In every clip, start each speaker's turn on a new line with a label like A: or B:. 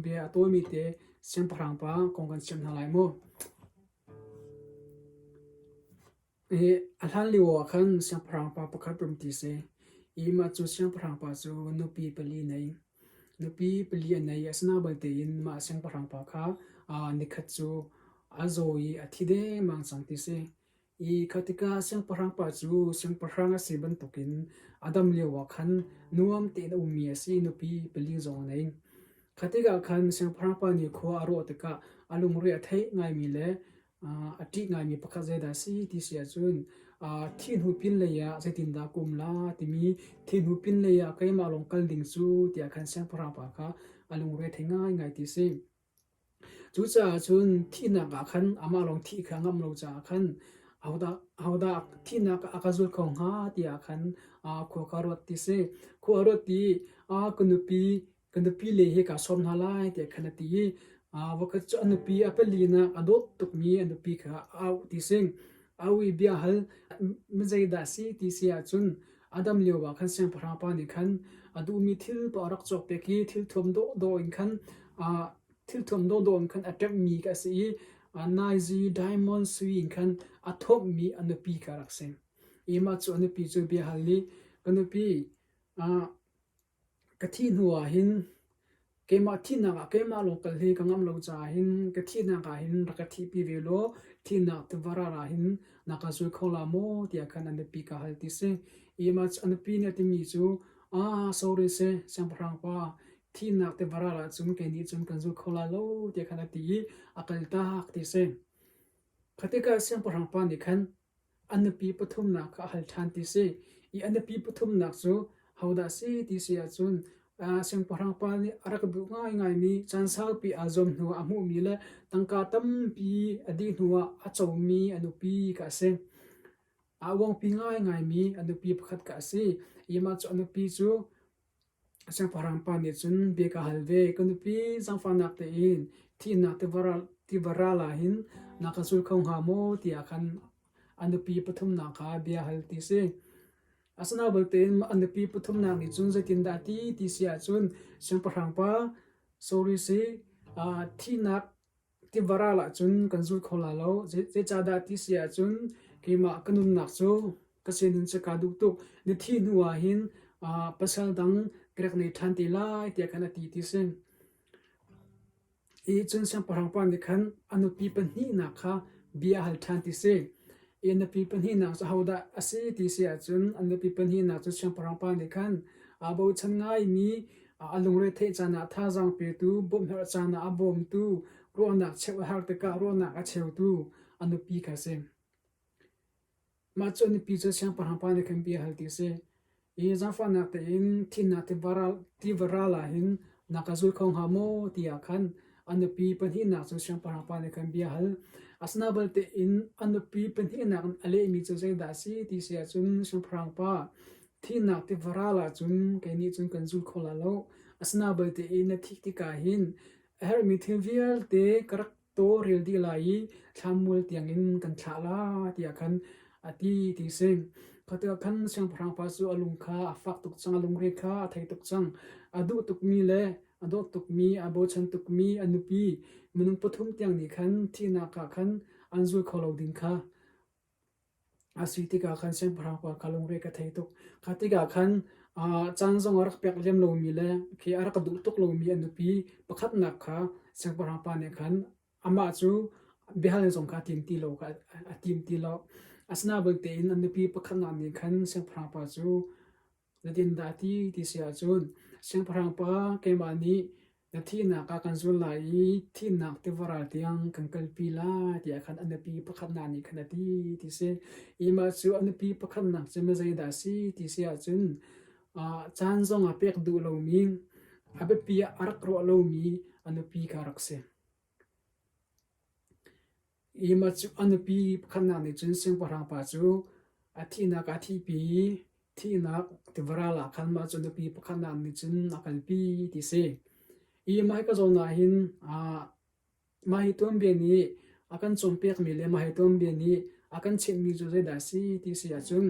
A: Tuanbia a tawimi te siangpahrang pa kong kan chim hna lai mu. Hi a hlan lio ah khan siangpahrang pa pakhat rum ti si. I mah cu siangpahrang pa cu nupi pali nei. Nupi pali a nei. Asina balte in mah siangpahrang pa kha nikhat cu a zaw i a thi dengmang cang ti si. I kha tikah siangpahrang pa cu siangpahrang a si bantukin a dam lioah khan nuam tein a ummi a si i nupi pali zong a nei. Kha tikah khan siangpahrang pa nih khua a ruah tikah a lungre a theih ngaimi le a ṭih ngaimi pakhat zeidah a si ti si ahcun thi hnu pinlei ah zeitindah ka um la timi thi hnu pinlei ah keimah lawng kal ding cu tiah khan siangpahrang pa kha a lungre thei ngaingai ti a si. Cucaah cun thihnak ah khan amah lawng thih kha a ngamh lo caah khan ahodah ahodah thihnak ah a ka zul kho hnga tiah khan khua ka ruat ti si. Khua a ruat i ka nupi ka nupi le hi kaa sawm hna lai tiah khan a ti i voikhat cu a nupi a palinak a dawt tukmi a nupi kha a auh ti si. Au i bia hal mi zeidah si ti si ahcun a dam lio ah khan siangpahrang pa nih khan a duhmi thil paoh a rak cawk piak i thil thuam dawhdawh in khan thil thuam dawhdawh in khan a ṭemhmi kha a si i naizi diamond sui in khan a thawmhmi a nupi kha a rak si. I mah cu a nupi cu bia hal i ka nupi Ka thih hnu ah hin keimah thihnak ah keimah lawng kal hi ka ngamh lo caah hin ka thihnak ah hin rak ka thihpi ve law thihnak tiva ral ah hin na ka zul kho la maw tiah khan a nupi ka hal ti si. I mah a nupi nih a timi cu ah sorry si siangpahrang pa thihnak tiva ral ah cun kei nih cun kan zul kho lai lo tiah khan a ti i a kaltak ti si. Kha tikah siangpahrang pa nih khan A nupi pathumnak kha a hal ṭhan ti si. I a nupi pathumnak cu hodah si ti si ahcun siangpahrang pa nih a rak duh ngaingaimi caan saupi aa zuam hnuah a hmuhmi le tangka tampi a dih hnuah a comi a nupi kha a si. Aa uangpi ngaingaimi a nupi pakhat kha a si. I mah cu a nupi cu Siangpahrang pa nih cun bia ka hal ve. Ka nupi zaangfahnak tein thihnak tiva ral ah hin na ka zul kho hnga maw tiah khan a nupi pathumnak kha bia hal ti si. Asinain tein a nupi pathumnak nih cun zeitindah a ti ti si ahcun siangpahrang pa sorry si thihnak Tiva ral ahcun kan zul kho lai lo. Zeicahdah ti si ahcun keimah ka nunnak cu ka sinin cu kaa duh tuk. Na thih hnu ah hin pasal dang ka rak nei ṭhan te lai tiah khan a ti ti si. I cun siangpahrang pa nih khan a nupi pahnihnak kha bia a hal ṭhan ti si. I a nupi pahnihnak cu ahodah a si ti si ahcun a nupi pahnihnak cu siangpahrang pa nih khan aa bochan ngaimi A lungre theih caan ah thazaang petu, bawmhherh caan ah a bawmtu, ruahnak cheuh a har tikah ruahnak a cheutu a nupi kha a si. Mah cu a nupi cu siangpahrang pa nih khan bia hal ti a si. I zaangfahnak tein thihnak tiva ral ah hin na ka zul kho hnga maw tiah khan a nupi pahnihnak cu siangpahrang pa nih khan bia hal. Asinain balte in a nupi pahnihnak in a lehmi cu zeidah a si ti si ahcun siangpahrang pa Thihnak tiva ral ahcun kei nih cun kan zul kho lai lo. Asinain balte i na thih tikah hin a herhmi thil vialte ka rak tawlrel dih lai i thlanmual tiangin kan thlah la tiah khan a ti ti si. Kha tikah khan siangpahrang pa cu a lung kha a fak tuk cang, a lungre kha a thei tuk cang. A duh tukmi le a dawt tukmi, a bochan tukmi a nupi minung pathum tiang nih khan thihnak ah khan an zul kho lo ding kha A si tikah khan siangpahrang pa kha lungre ka thei tuk. Kha tikah khan caan zong a rak pek lem lomi le khi a rak duh tuk lomi a nupi pakhatnak kha siangpahrang pa nih khan amah cu biahal zong kha a tim ti lo kha a tim ti lo. Asinain tein a nupi pakhatnak nih khan siangpahrang pa cu Zeitindah a ti ti si ahcun siangpahrang pa keimah nih na thihnak ah kan zul lai i thihnak tiva ral tiang kan kalpi lai tiah khan a nupi pakhatnak nih khan a ti ti si. I mah cu a nupi pakhatnak cu zeidah a si ti si ahcun caan zong ah pek duh lomi a biapi ah a rak ruah lomi a nupi kha a rak si. I mah cu a nupi pakhatnak nih cun siangpahrang pa cu a thihnak ah a thihpi i thihnak tiva ral ah khan mah cu nupi pakhatnak nih cun a kalpi ti si. I mah hi ka zawn ah hin mah hi tuanbia nih a kan cawnpiakmi le mah hi tuanbia nih a kan chimhmi cu zeidah a si ti si ahcun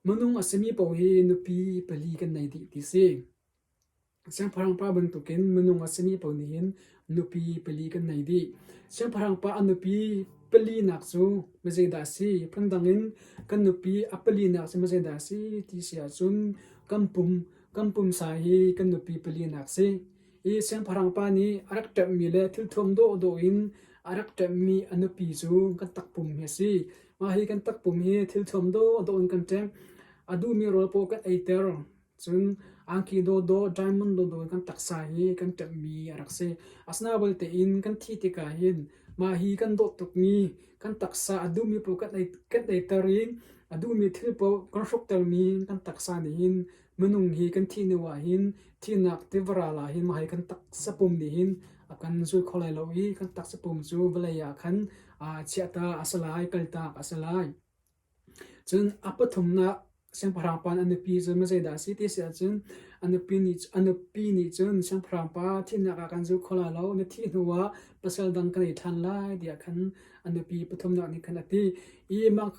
A: minung a simi paoh hi nupi pali kan nei dih ti si. Siangpahrang pa bantukin minung a simi paoh nih hin nupi pali kan nei dih. Siangpahrang pa a nupi palinak cu mizeidah a si? Phundang in kan nupi a palinak cu mizeidah a si ti si ahcun kan pum kan pumsa hi kan nupi palinak si. I siangpahrang pa nih a rak ṭemhmi le thilthuam dawhdawh in a rak ṭemhmi a nupi cu kan takpum hi a si. Mah hi kan takpum hi thilthuam dawhdawh in kan ṭemh. A duhmi rawl paoh kan eiter. Cun angki dawdawh, diamond dawdawh in kan taksa hi kan ṭemhmi a rak si. Asinain tein kan thih tikah hin mah hi kan dawt tukmi kan taksa a duhmi paoh kan ei kan eiter i a duhmi thil paoh kan hruktermi kan taksa nih hin minung hi kan thih hnu ah hin thihnak tiva ral ah hin mah hi kan taksa pum nih hin a kan zul kho lai lo i kan taksa pum cu vawlei ah khan aa chiahta a si lai, kaltak a si lai. Cun a pathumnak siangpahrang pa nih a nupi cu zeidah a si ti si ahcun a nupi nih a nupi nih cun siangpahrang pa thihnak ah kan zul kho lai lo, na thih hnuah pasal dang kan ei ṭhan lai tiah khan a nupi pathumnak nih khan a ti. I mah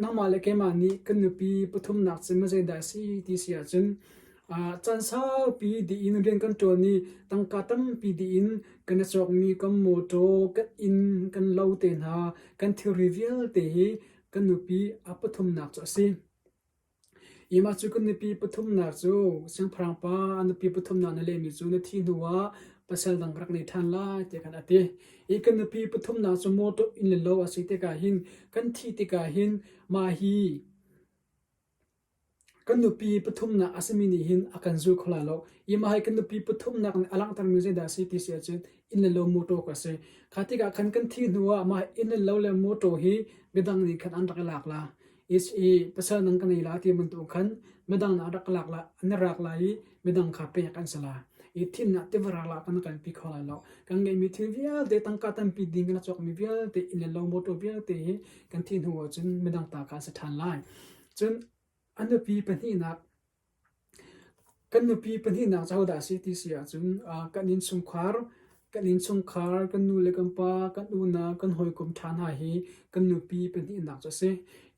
A: nangmah le keimah nih kan nupi pathumnak cu zeidah a si ti si ahcun caan saupi dih in rian kan ṭuan i tangka tampi dih in kan i cawkmi kan mawṭaw, kan inn, kan lo te hna, kan thilri vialte hi kan nupi a pathumnak cu a si. I mah cu kan nupi pathumnak cu siangpahrang pa a nupi pathumnak na lehmi cu na thih hnuah pasal dang rak nei ṭhan lai tiah khan a ti. I kan nupi pathumnak cu mawṭaw inn le lo a si tikah hin kan thih tikah hin mah hi Kan nupi pathumnak a simi nih hin a kan zul kho lai lo. I mah hi kan nupi pathumnak nih a langhtermi zeidah a si ti si ahcun inn le lo mawṭaw ka si. Kha tikah khan kan thih hnu ah mah inn le lo le mawṭaw hi midang nih khan an rak i lak la. I pasal nang ka nei la ti bantuk khan midang nih an rak lak la, an i rak lai i midang kha pek an si la. I thinnak tiva ral ah kan kalpi kho lai lo. Kan ngeihmi thil vialte tangka tampi ding kan cawkmi vialte inn le lo mawṭaw vialte hi kan thih hnu ahcun midang ta kha an si ṭhan lai. Cun a nupi pahnihnak kan nupi pahnihnak cu ahodah a si ti si ahcun kan innchungkhar kan innchungkhar kan nu le kan pa kan unau kan hawikom ṭha hna hi kan nupi pahnihnak cu a si.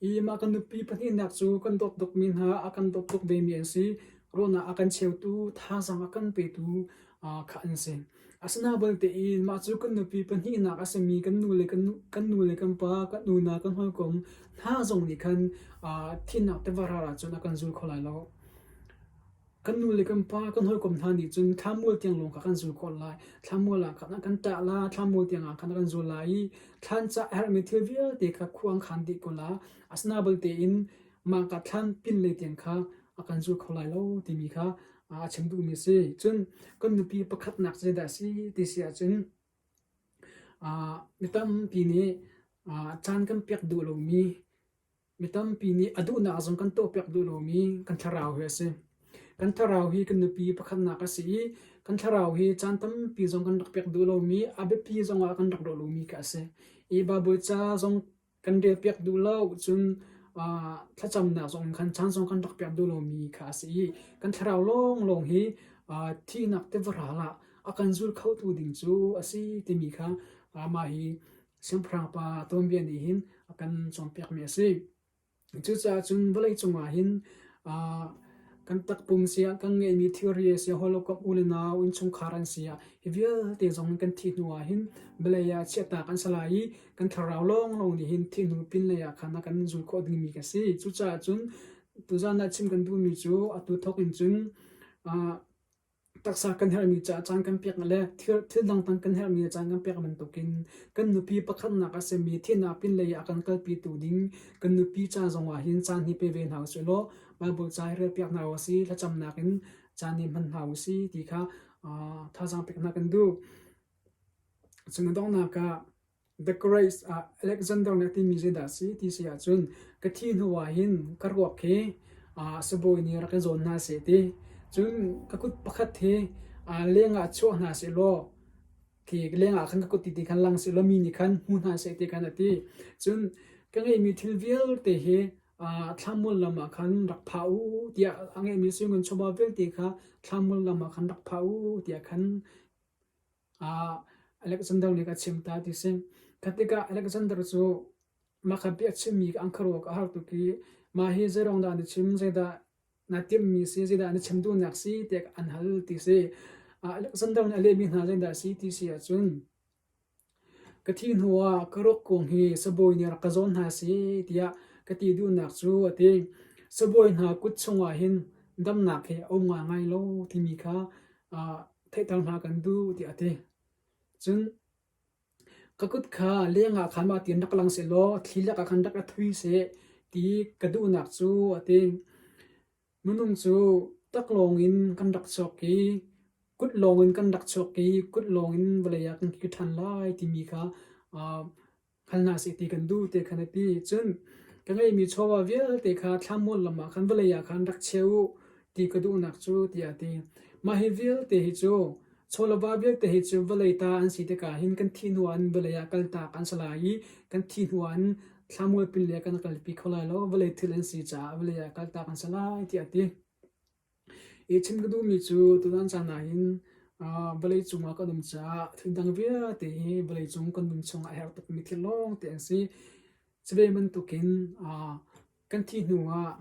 A: I mah kan nupi pahnihnak cu kan dawt tukmi hna a kan dawt tuk vemi an si. Ruahnak a kan cheutu, thazaang a kan petu kha an si. Asinain tein mah cu kan nupi pahnihnak a simi kan nu le kan kan nu le kan pa, kan unau, kan hawikom hna zong nih khan thihnak tiva ral ahcun a kan zul kho lai lo. Kan nu le kan pa, kan hawikom hna nih cun thlamual tiang lawng kha kan zul khawh lai. Thlamual ah khan a kan ṭah la, thlamual tiang ah khan a kan zul lai i thlan ca a herhmi thil vialte kha khua an khan dih ko la. Asinain tein mah ka thlan pin lei tiang kha a kan zul kho lai lo timi kha a chim duhmi a si. Cun kan nupi pakhatnak zeidah a si ti si ahcun mi tampi nih caan kan pek duh lomi, mi tampi nih a duhnak zong kan tuahpiak duh lomi kan thlarau hi a si. Kan thlarau hi kan nupi pakhatnak a si i kan thlarau hi caan tampi zong kan rak pek duh lomi, a biapi zongah kan rak ruah lomi kha a si. I Baibal ca zong kan relpiak duh lo cun thlacamnak zong khan caan zong kan rak pek duh lomi kha a si i kan thlarau lawnglawng hi thihnak tiva ral ah a kan zul khotu ding cu a si timi kha mah hi siangpahrang pa tuanbia nih hin a kan cawnpiakmi a si. Cucaah cun vawleicung ah hin kan takpum siah, kan ngeihmi thilri a si, hawikom u le nau, innchungkhar an si ah hi vialte zong kan thih hnu ah hin vawlei ah chiahtak an si lai i kan thlarau lawnglawng nih hin thih hnu pinlei ah khan a kan zul khawh dingmi kan si. Cucaah cun tuzaan ah chim kan duhmi cu atu thawk in cun Taksa kan herhmi caah caan kan pek le thil, thil dangdang kan herhmi caan kan pek bantukin kan nupi pakhatnak a simi thihnak pinlei ah a kan kalpitu ding kan nupi ca zongah hin caan hi pe ve hna usih law Baibal ca hi relpiak hna usih, thlacamnak in caan hi hman hna usih ti kha uh, thazaang pek hna kan duh. Cun a donghnak ah The Grace ah Alexander nih a timi zeidah a si ti si ahcun ka thih hnu ah hin ka ruak hi sibawi nih rak i zawn hna seh ti. Cun ka kut pakhat hi leng ah chuah hna seh law khi leng ah khan ka kut ti khan lang seh law mi nih khan hmu hna seh ti khan a ti. Cun ka ngeihmi thil vialte hi thlamual lam ah khan rak phah u tiah a ngeihmi sui-ngun chawva vialte kha thlamual lam ah khan rak phah u tiah khan Alexander nih a chim ta ti si. Kha tikah Alexander cu mah kha bia a chimmi an khuaruah a har tuk i mah hi zeiruang dah na chim, zeidah naa timhmi si, zeidah na chim duhnak si tiah an hal ti si. Alexander nih a lehmi hna zeidah a si ti si ahcun ka thih hnuah ka ruak kung hi sabawi nih rak ka zawn hna seh tiah ka ti duhnak cu a ti. Sabawi hna kut chungah hin damnak hi a um ngaingai lo timi kha theihter hna kan duh tiah a ti. Cun Ka kut kha lengah khan mah tiin rak lang sehlaw thli lakah khan rak i thui seh ti ka duhnak cu a ti. Minung cu taklawng in kan rak chuak i kut lawngin kan rak chuak i kut lawngin vawlei ah kan kir ṭhan lai timi kha hngal hna seh ti kan duh ti khan a ti. Cun ka ngeihmi chawva vialte kha thlanmual lam ah khan vawlei ah khan rak chia u ti ka duhnak cu tiah a ti. Mah hi vialte hi cu Chawleva vialte hi cu vawlei ta an si tikah hin kan thih hnu ah vawlei ah kaltak an si lai i kan thih hnu ah thlamual pin le kan kalpi kho lai lo. Vawlei thil an si caah vawlei ah kaltak an si lai tiah a ti. I chim ka duhmi cu tutan caan ah hin vawlei cungah kan um caah thil dang vialte hi vawlei cung kan nun chungah a herh tukmi thil lawngte an si. Cu ve bantukin kan thih hnu ah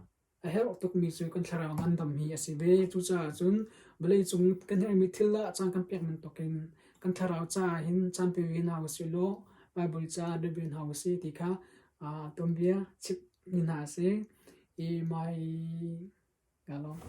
A: A herh tukmi cu kan thlarau ngandam hi a si ve. Cucaah cun vawleicung kan herhmi thil ah caan kan pek bantukin kan thlarau caah hin caan pe ve hna usih law Baibal ca rel ve hna usih ti kha tuanbia chimh mi hna a si. I mai ka lawm.